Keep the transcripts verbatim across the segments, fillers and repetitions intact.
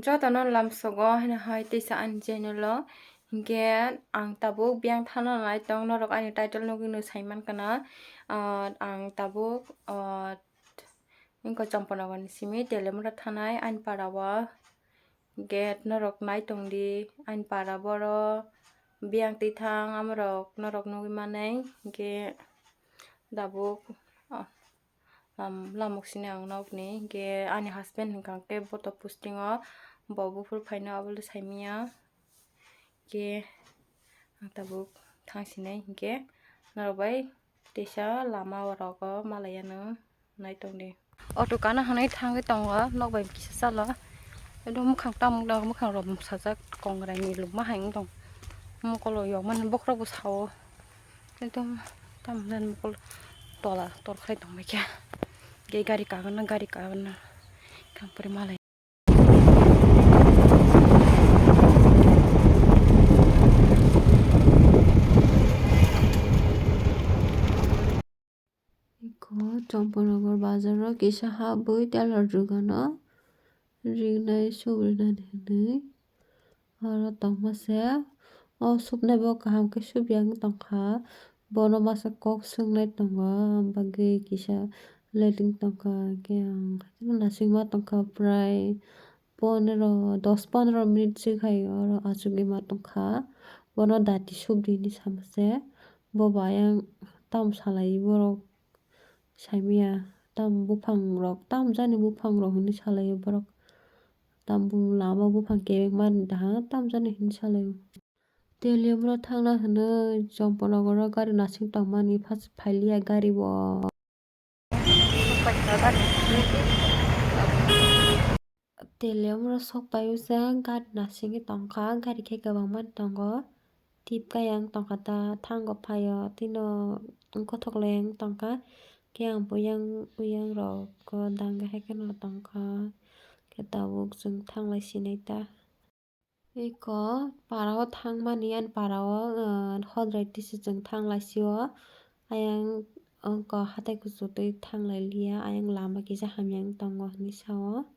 Jotono lamsogo hino hai teisa ani channel o. Hinkhe ang tabuk biyang thana nai tong, norok ani title nugwi no sai mankha na. Ah, ang tabuk, ah, wngkha Champanagar ni simi Teliamura thanai ani para o. Hinkhe norok nai tong di, ani para boro biyang twi thang, amorok norok nugwi manai. Hinkhe tabuk, ah, lam-, lamuk sini ang nokni, hinkhe ani husband hwnkha khe boto posting o, bo buphuru phaino abole saimanya. Hinkhe ang tabuk thang sinai, hinkhe norok bai teisa lama o rogo malai ano nai tong di. Auto kana hwnwi thangwi tongo, nok bai kisa chalo. Ekdom mwkhang tamung dok, mwkhang rok sajak, kongrai ni lukma hai wng tong. Mokolo yokmani bokhorok bo sao. Ekdom tamung jani mokol tola tor khai tong bai khe. Ge gari kagan na, gari kagan na. Thang pore malai. Eko Champanagar bazar o kisa habwi teller dogano ringnai subrinani hinwi aro tongma se o subnai bo kaham khe subya wng tongkha, bono masa kok swngnai tongo, aboni bagwi kisa letting tongkha, hwnkhe ang naisingma tongkha prai pondro, dos pondro minute se khai oro achugwi ma tongkha, bono dati subdi hinwi sama se. Bo bo ayang tamo salai borok saimanya, tamo buphang rok, tamo jani buphang rok hinwi salai borok, tamo lama buphang kebengma daha tamo jani hinwi salai. Teliamura thangna hinwi Champanagar o gari nasing tongmani phas phailiya gari bo. Teliamura sok pai o se gari nasingwi tongkha, gari khe kwbangma tongo. Tip kaya wng tongkha ta, thango phaio, tino kothok le wng tongkha. Khe ang buyang, buyang rok dangwi hai kheno tongkha. Khe tabuk chwng thanglai sinai ta. Eko para o thangmani, ani para o, ah, hodrai tisi chwng thanglai sio. Ayang ongko hatai kuchuk twi thanglai liya, ayang lama kisa hamya wng tongo hinwi sao.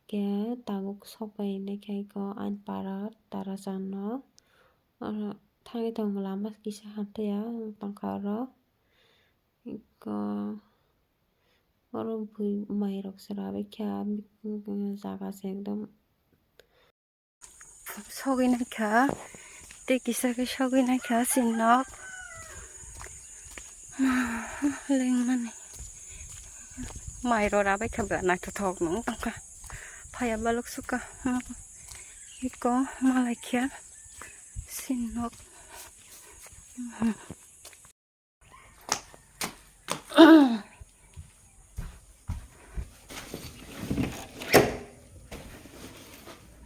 Khe tabuk sok pai hinwi khe eko ani para Tarachan no, oro thangwi tongo lama kisa hamtaiya wng tongkha oro. Eko oro bui mai rok se rabai kha, jaga se ekdom. Sogwi naikha, tei kisa khe sogwi naikha chini nok. Lengmani. Mai rora bai kha bwla naithothok nung tongkha. Phaiya balok sukha. Iko malai kha chini nok.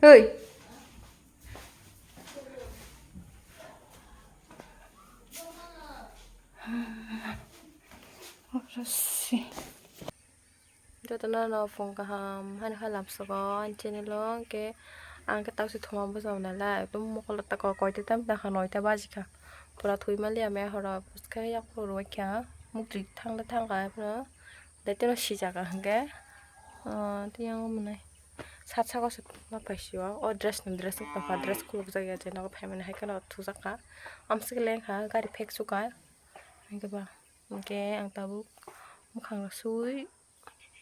Oi. Oro se. Jotono no phung kaham, hani khe lamsogo ani channel o, hwnkhe ang khe taksi thoma bwsajak nai lai, ekdom mokol ta kok koita tam dakha noita bajikha, pura thwi maliya me horo, bwskhe yak phuru rwkha, muktwi thangla thangkha phano, daitino sijak hwnkhe, ah, tiyang mwnai sat sako se ma paisio, o dress ni dress wngtongkha, dress khulukjak ya, je nogo phaimani hai kheno thujakha, amswk lengkha gari phek sukha, hwnkhe ba, hwnkhe ang tabuk mwkhang rok sui.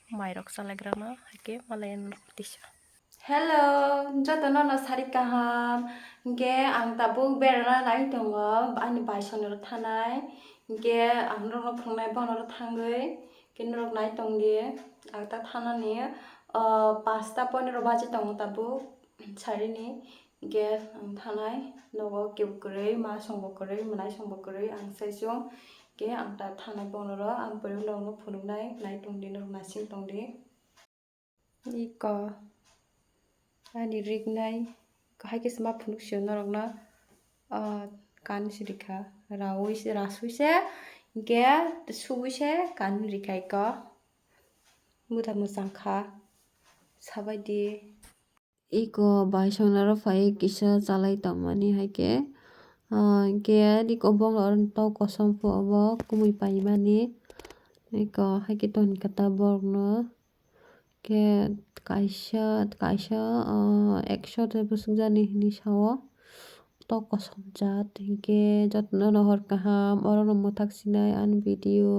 Mairok chalaigwrano haikhe malai norok tisa. Hello, jotono no sari kaham. Hwnkhe ang tabuk berana nai tongo, ani baisongrok thanai. Hwnkhe ang norokno phunuknai bono thangwi, hwnkhe norok nai tongdi. Ang ta thanani, ah, pasta ponero baji tongo tabuk, sarini. Hwnkhe ang thanai, nogo kebo kwrwi, ma songbo kwrwi, mwnai songbo kwrwi, ang saichung. Hwnkhe ang ta thanai bono ro, ang bwrwi norokno phunuknai, nai tongdi, norok naising tongdi. Iko, ani riknai, iko hai khe se ma phunuk sio norokno, ah, kan si rikha, raui se, rasui se, hwnkhe subui se kan rikha iko. Muda mwchang kha, sabaidi. Iko baisongnaro phai kisa chalai tongmani hai khe, ah, hwnkhe iko bongla oro tok kosom pho obo kumui paimani. Iko hai khe tongkha ta borokno. Khe kaisa, kaisa, ah, ekso de bwswk jani hinwi sao. Tok kosom jat, hinkhe jotono no hor kaham, oro no mwthak sinai ani video.